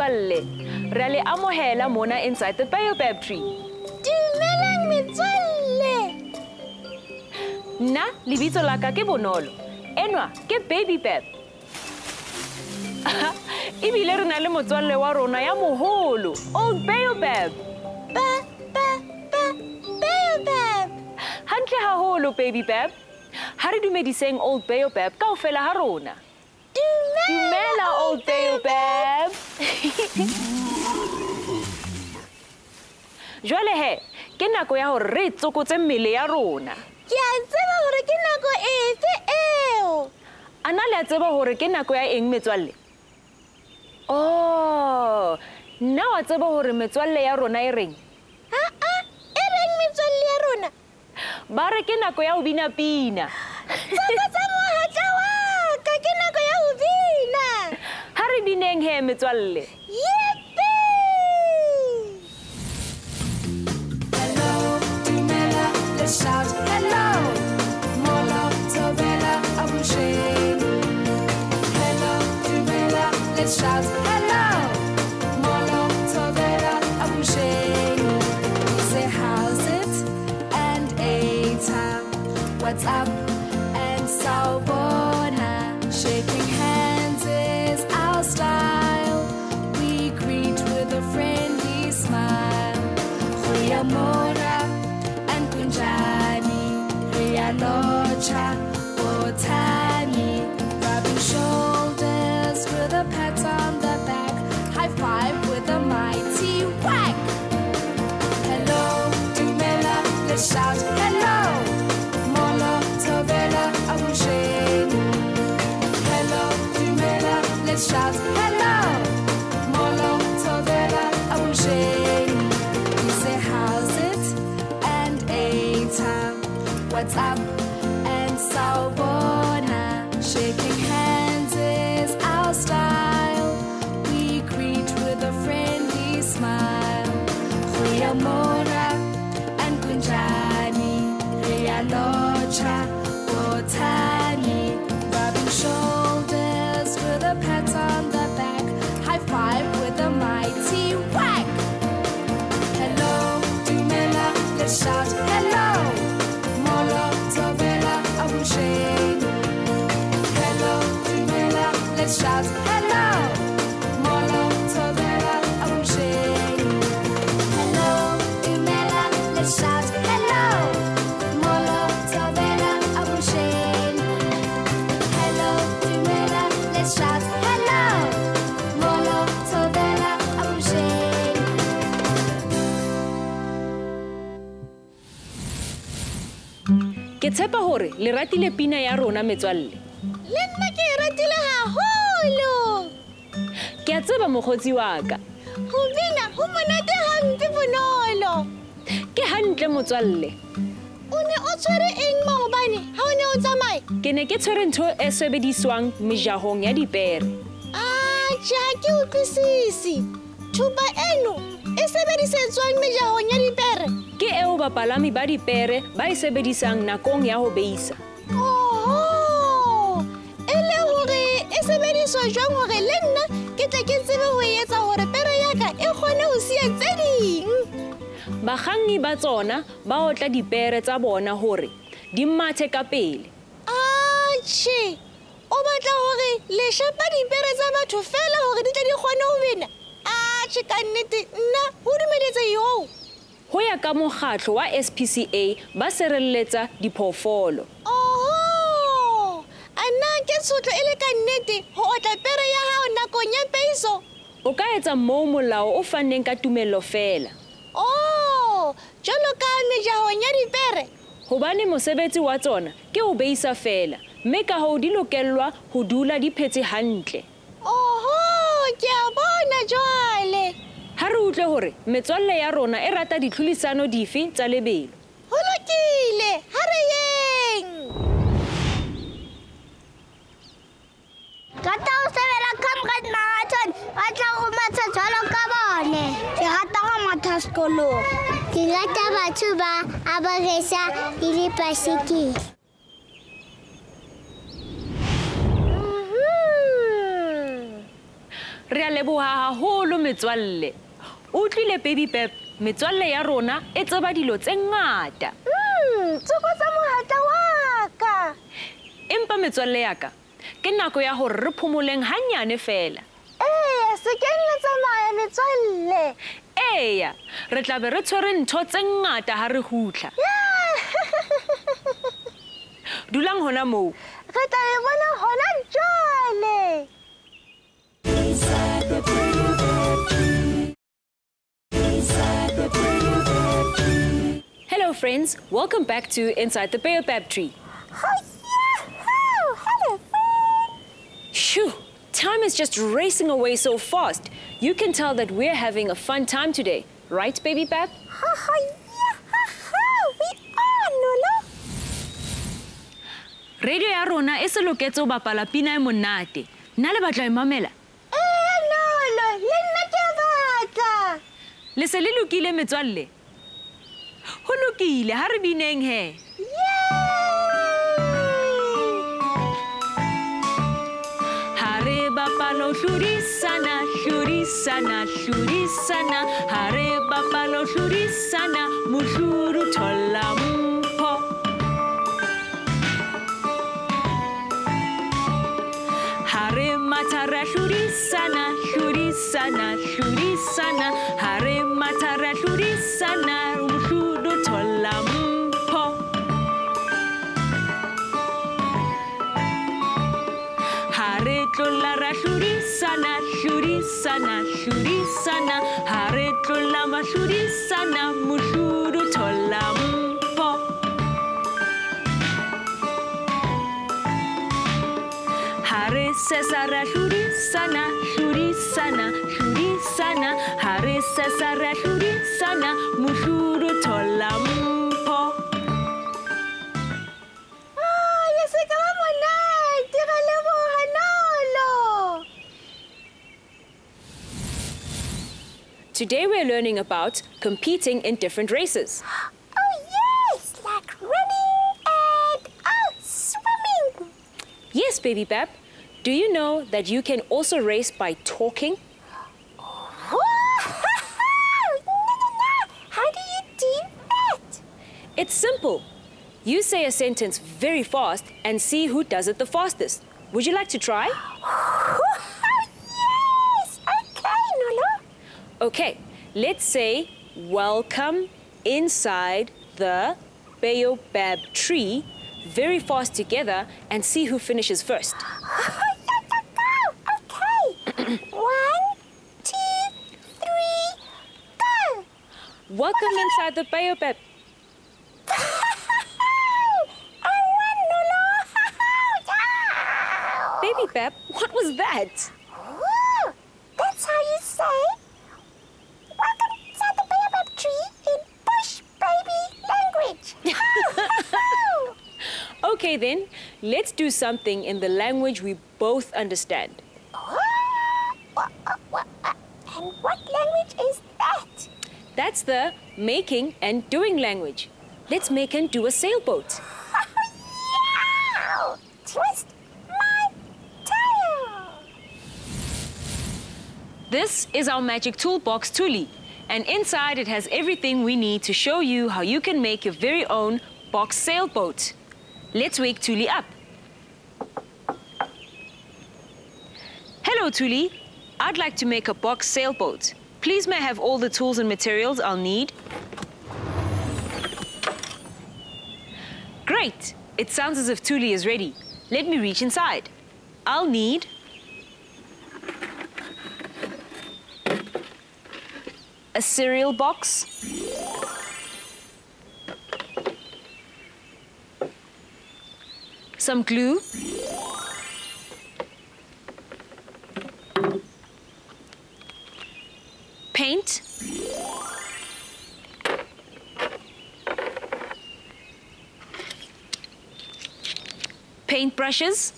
metswalle. Re a le amohela mona inside the baobab tree. Dumelang metswalle. Nna lebitso la ka ke Bonolo. Enwa ke Baby Bab. Ebile re na le motswalle wa rona ya moholo, Old Baobab. Ba ba ba Baobab. Hantle haholo Baby Bab. Ha re dumediseng Old Baobab kaofela ha rona. Dumela Old Baobab. Jwale he, ke nako ya hore re tsokotse mmele ya rona. Ke a tseba hore ke nako efe eo. A na le a tseba hore ke nako ya eng metswalle? Oh, nna wa tseba hore metswalle ya rona e reng? Ha-a, e reng metswalle ya rona? Ba re ke nako ya ho bina pina. Tsokotsa mohatla wa ka, ke nako ya ho bina. Ha re bineng he metswalle. Yippee! Hello, dumela, let's shout hello. Molo, thobela, avuxeni. Hello, dumela, let's shout hello. Molo, thobela, avuxeni. We say how's it and eta, what's up and sawubona. Shaking hands is our style. We greet with a friendly smile. Goeiemôre and kunjani, re a lotjha, bothani. Rubbing shoulders with a pat on the back, high five with a mighty whack. Hello, dumela, let's shout hello. Molo, thobela, avuxeni. Hello, dumela, let's shout hello. Molo, thobela, avuxeni. We say how's it and eta, what's up and sawubona. Shaking hands is our style. We greet with a friendly smile. Goeiemôre and kunjani, re a lotjha, bothani. Rubbing shoulders with a pat on the back, high five with a mighty whack. Hello, dumela, let's shout hello. Molo, thobela, avuxeni. Hello, dumela, let's shout hello. Molo, thobela, avuxeni. Hello, dumela, let's shout hello. Molo, thobela, avuxeni. Hello, dumela, let's shout hello. Molo, thobela, avuxeni. Ke tshepa hore le ratile pina ya rona metswalle. Le nna ke e ratile haholo. Ke a tseba mokgotsi wa ka. Ho bina ho monate hampe Bonolo. Ke hantle motswalle. O ne o tshwere eng maobane ha o ne o tsamaya? Ke ne ke tshwere ntho e sebediswang mejahong ya dipere. Ah, tjhe, ha ke utlwisise. Thupa eno e sebedisetswang mejahong ya dipere? Ke eo bapalami ba dipere ba e sebedisang nakong ya ho beisa. Oho! E le hore e sebediswa jwang hore le nna ke tle ke tsebe ho etsa hore pere ya ka e kgone ho siya tse ding? Bakganni ba tsona ba otla dipere tsa bona hore di mathe ka pele. Ah, tjhe. O batla hore le shapa dipere tsa batho feela hore di tle di kgone ho bina? Ah, tjhe, ka nnete nna ho dumeletse eo. Ho ya ka mokgatlo wa SPCA ba sirelletsa diphoofolo. Oho! A na ke tshotlo e le ka nnete ho otla pere ya hao nakong ya peiso? O ka etsa moo molao o fanneng ka tumello feela. Oh, jwalo ka mejahong ya dipere? Hobane mosebetsi wa tsona ke ho beisa feela, mme ka hoo di lokellwa ho dula di phetse hantle. Oho, ke a bona jwale. Ha re utlwe hore metswalle ya rona e rata ditlhodisano dife tsa lebelo. Ho lokile, ha re yeng. Rata ho sebela Comrade Marathon, ba tla ho matha jwalo ka bone. Ke rata ho matha sekolong. Ke rata batho ba abaresa le dipasekele. Re a leboha haholo metswalle. O utlwile Baby Bab, metswalle ya rona e tseba dilo tse ngata. Tsokotsa mohatla wa ka. Empa metswalle ya ka, ke nako ya hore re phomoleng hanyane fela. Eya, se ke la tsamaya metswalle. Eya, re tla be re tshwere ntho tse ngata ha re kgutla. Dulang hona moo. Re tla le bona hona jwale. Inside the baobab tree. Inside the baobab tree. Hello friends, welcome back to Inside the Baobab Tree. Oh, yeah. Hello friends. Shoo, time is just racing away so fast. You can tell that we're having a fun time today. Right, Baby Bab? Ha ha, yeah, ha ha. We are, Nolo. Radio ya rona e se loketse ho bapala pina e monate. Nna le batla e mamela? Ee, Nolo, le nna ke a batla. Le se le lokile metswalle? Ho lokile, ha re bineng he. Ha re bapala ho hlodisana, hlodisana, hlodisana. Ha re bapala ho hlodisana, mohlodi o thola mpho. Ha re matha re a hlodisana, hlodisana, hlodisana. Ha re matha re a hlodisana, mohlodi o thola mpho. Ha re tlola ra hlodisana, hlodisana, hlodisana. Ha re tlola mahlodisana, mohlodi o thola mpho. Ha re sesa ra hlodisana, hlodisana, hlodisana. Ha re sesa ra hlodisana, mohlodi o thola mpho. Ah, ya se ka ba monate, re leboha Nolo. Today we're learning about competing in different races. Oh yes, like running and swimming. Yes, Baby Bab. Do you know that you can also race by talking? No, no, no. How do you do that? It's simple. You say a sentence very fast and see who does it the fastest. Would you like to try? Yes! Okay, Nolo. Okay, let's say welcome inside the baobab tree very fast together and see who finishes first. Okay. 1, 2, 3, go! Welcome inside the baobab. I won, Nolo! Baby Bab, what was that? Whoa, that's how you say welcome inside the baobab tree in bush baby language. Okay then, let's do something in the language we both understand. And what language is that? That's the making and doing language. Let's make and do a sailboat. Yeah! Twist my tail. This is our magic toolbox, Thuli. And inside it has everything we need to show you how you can make your very own box sailboat. Let's wake Thuli up. Hello, Thuli. I'd like to make a box sailboat. Please may I have all the tools and materials I'll need? Great! It sounds as if Thuli is ready. Let me reach inside. I'll need a cereal box, some glue, paint, paint brushes,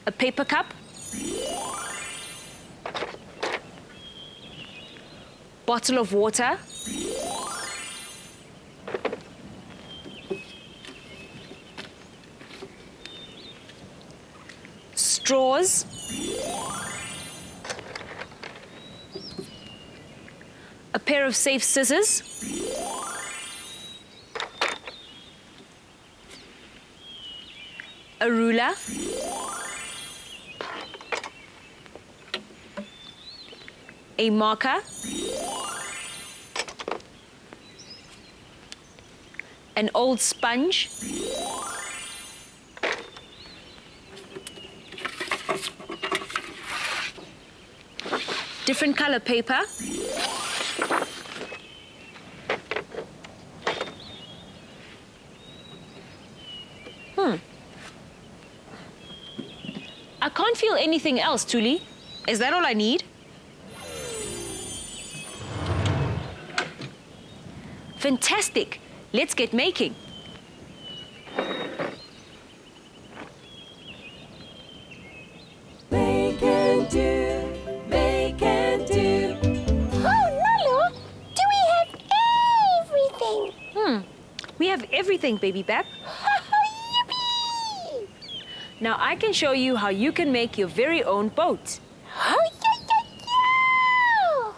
a paper cup, bottle of water, straws, a pair of safe scissors, a ruler, a marker, an old sponge, different color paper, I can't feel anything else, Thuli. Is that all I need? Fantastic. Let's get making. Make and do, make and do. Oh, Nolo, do we have everything? We have everything, Baby Bap. Yippee! Now I can show you how you can make your very own boat. Oh, yeah, yeah, yeah!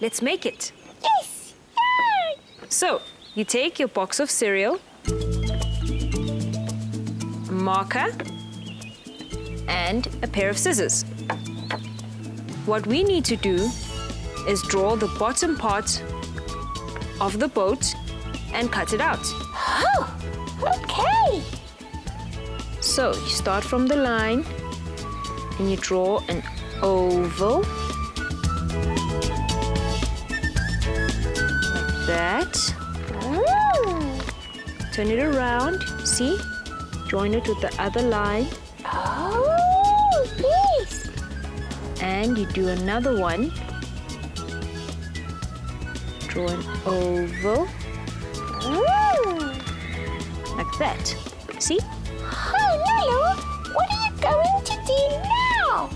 Let's make it. Yes, yeah! So, you take your box of cereal, a marker, and a pair of scissors. What we need to do is draw the bottom part of the boat and cut it out. Oh, okay. So you start from the line and you draw an oval like that. Ooh. Turn it around, see? Join it with the other line. Oh, yes. And you do another one. Draw an oval. Ooh. Like that. See? Oh, Nolo, what are you going to do now?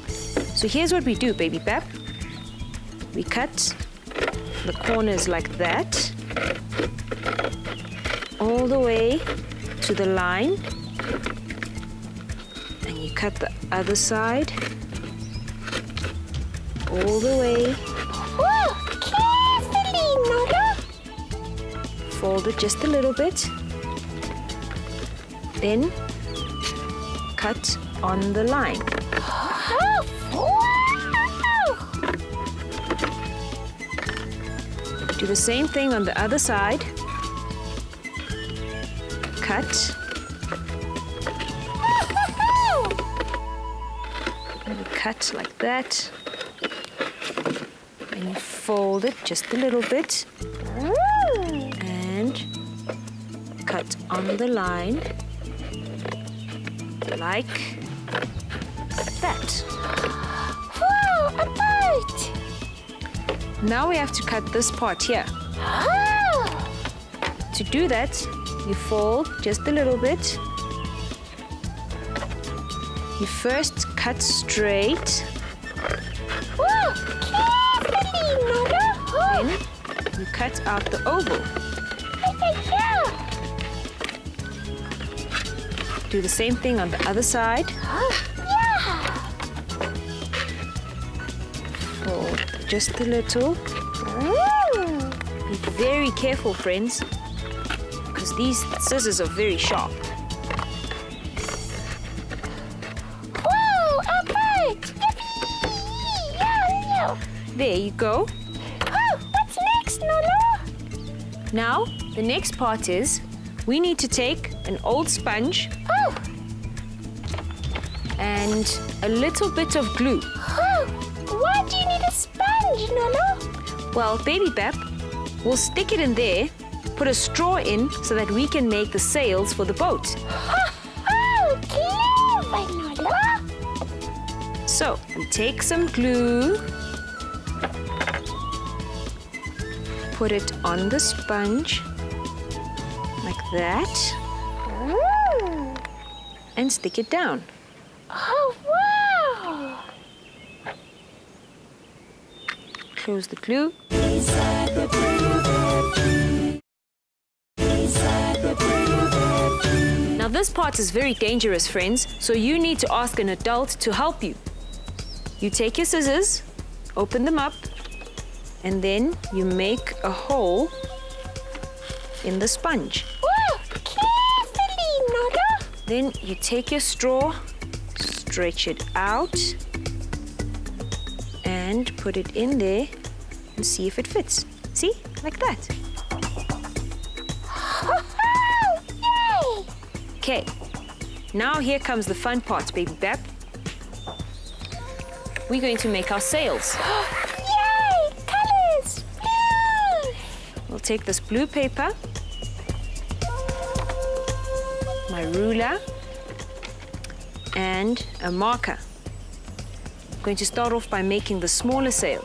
So here's what we do, Baby Bap. We cut the corners like that, all the way to the line. And you cut the other side all the way. Whoa, carefully, Nolo. Fold it just a little bit. Then cut on the line. Oh, wow! Do the same thing on the other side. Cut. And you cut like that. And you fold it just a little bit. And cut on the line. Like that. Wow, a boat! Now we have to cut this part here. Oh. To do that, you fold just a little bit. You first cut straight. Whoa, carefully, Nolo. Then you cut out the oval. Yeah. Do the same thing on the other side. Oh, yeah. Fold just a little. Ooh. Be very careful, friends, because these scissors are very sharp. Whoa, a boat! Yippee! Yeah, yeah. There you go. Oh, what's next, Nolo? Now, the next part is we need to take an old sponge and a little bit of glue. Oh, why do you need a sponge, Nolo? Well, Baby Bap, we'll stick it in there, put a straw in so that we can make the sails for the boat. Oh, clever, Nolo. So, we take some glue, put it on the sponge, like that. Ooh. And stick it down. Oh, wow! Close the glue. Inside the brain of a tree. Inside the brain of a tree. Now Now this part is very dangerous, friends, so you need to ask an adult to help you. You take your scissors, open them up, and then you make a hole in the sponge. Oh, carefully, Nolo. Then you take your straw, stretch it out, and put it in there and see if it fits. See? Like that. Yay! Okay, now here comes the fun part, Baby Bap. We're going to make our sails. Yay! Colors! Blue! We'll take this blue paper, my ruler, and a marker. I'm going to start off by making the smaller sail.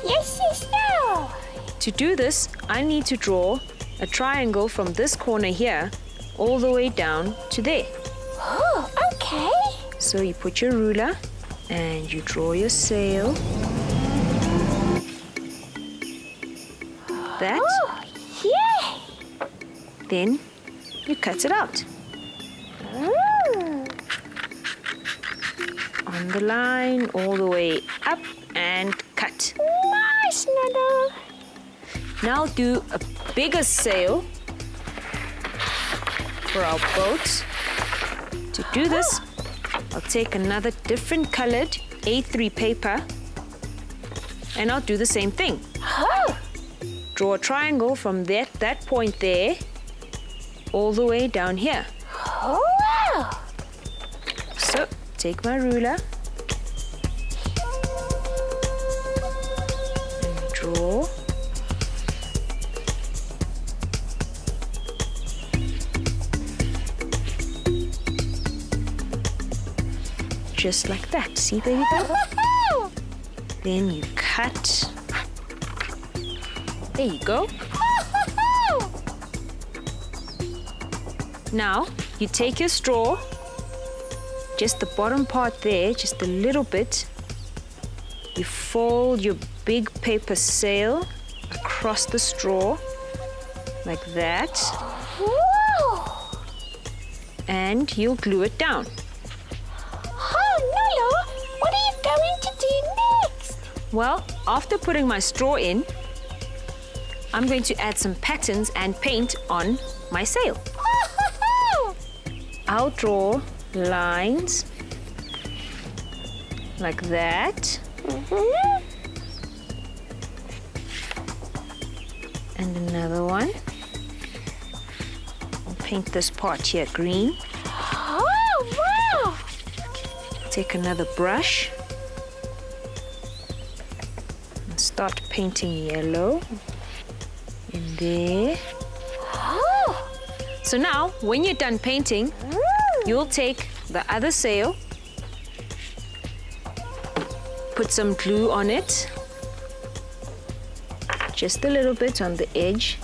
Yes, yes, no. To do this, I need to draw a triangle from this corner here all the way down to there. Oh, okay. So you put your ruler and you draw your sail. That. Oh, yeah. Then you cut it out. Mm. On the line, all the way up and cut. Nice, Nolo. Now I'll do a bigger sail for our boat. To do this, I'll take another different colored A3 paper and I'll do the same thing. Oh. Draw a triangle from that point there all the way down here. Oh, wow. So, take my ruler and draw. Just like that. See, baby girl? Then you cut. There you go. Now, you take your straw, just the bottom part there, just a little bit. You fold your big paper sail across the straw, like that. And you'll glue it down. Oh, Nolo, what are you going to do next? Well, after putting my straw in, I'm going to add some patterns and paint on my sail. I'll draw lines like that. Mm-hmm. And another one. I'll paint this part here green. Oh, wow! Take another brush and start painting yellow in there. Oh. So now, when you're done painting, you'll take the other sail, put some glue on it, just a little bit on the edge.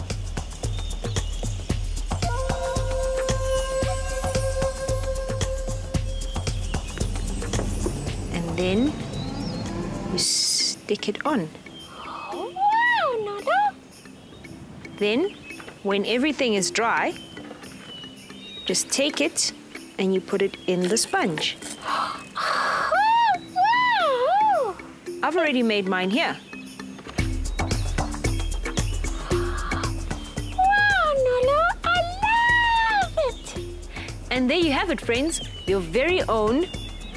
And then you stick it on. Wow, Nolo! Then, when everything is dry, just take it and you put it in the sponge. Oh, wow! I've already made mine here. Wow, Nolo, I love it! And there you have it, friends, your very own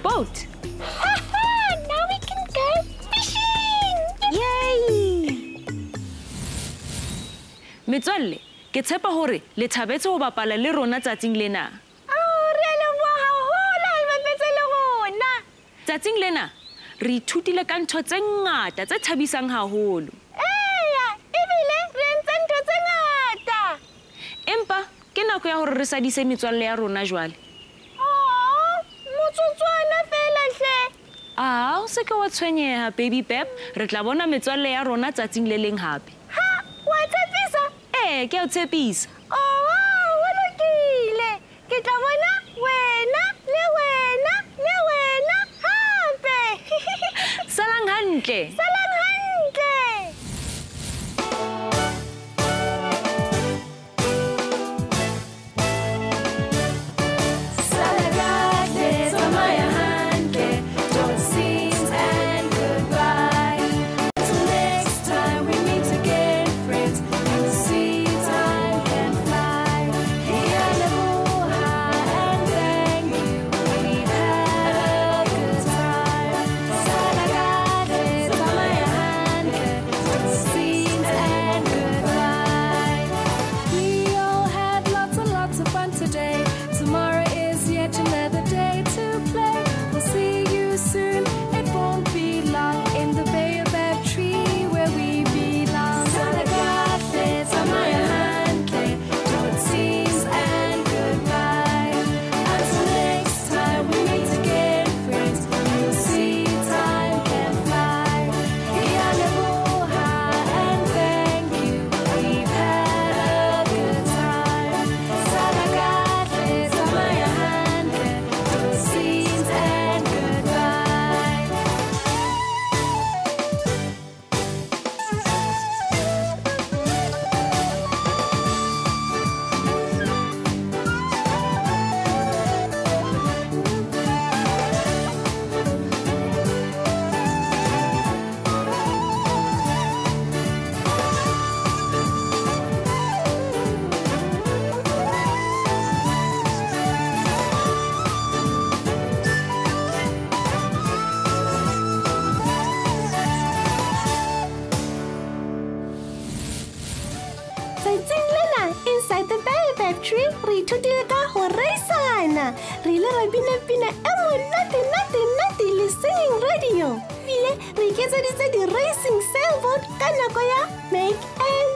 boat. Now we can go fishing! Yay! Metswalle, ke tshepa hore le thabetse ho bapala le rona tsatsing lena. Oh, re a leboha haholo ha le bapetse le rona. Tsatsing lena, re ithutile ka ntho tse ngata tse thabisang haholo. Eya, ebile re entse ntho tse ngata. Empa ke nako ya hore re sadise metswalle ya rona jwale. Oh, motsotswana fela hle. Ah, o se ke wa tshwenyeha, Baby Bap. Re tla bona metswalle ya rona tsatsing le leng hape. Ha, wa tshepisa? Ee, ke a o tshepisa. Oh, ho lokile. Ke tla bona wena le wena le wena hape. Salang hantle. Salang hantle. Tsatsing lena Inside the Baobab Tree re ithutile ka go reisana. Re ile ra bina pina e monate nate nate le singing radio. Ebile re iketseditse di-racing sailboat ka nako ya Make and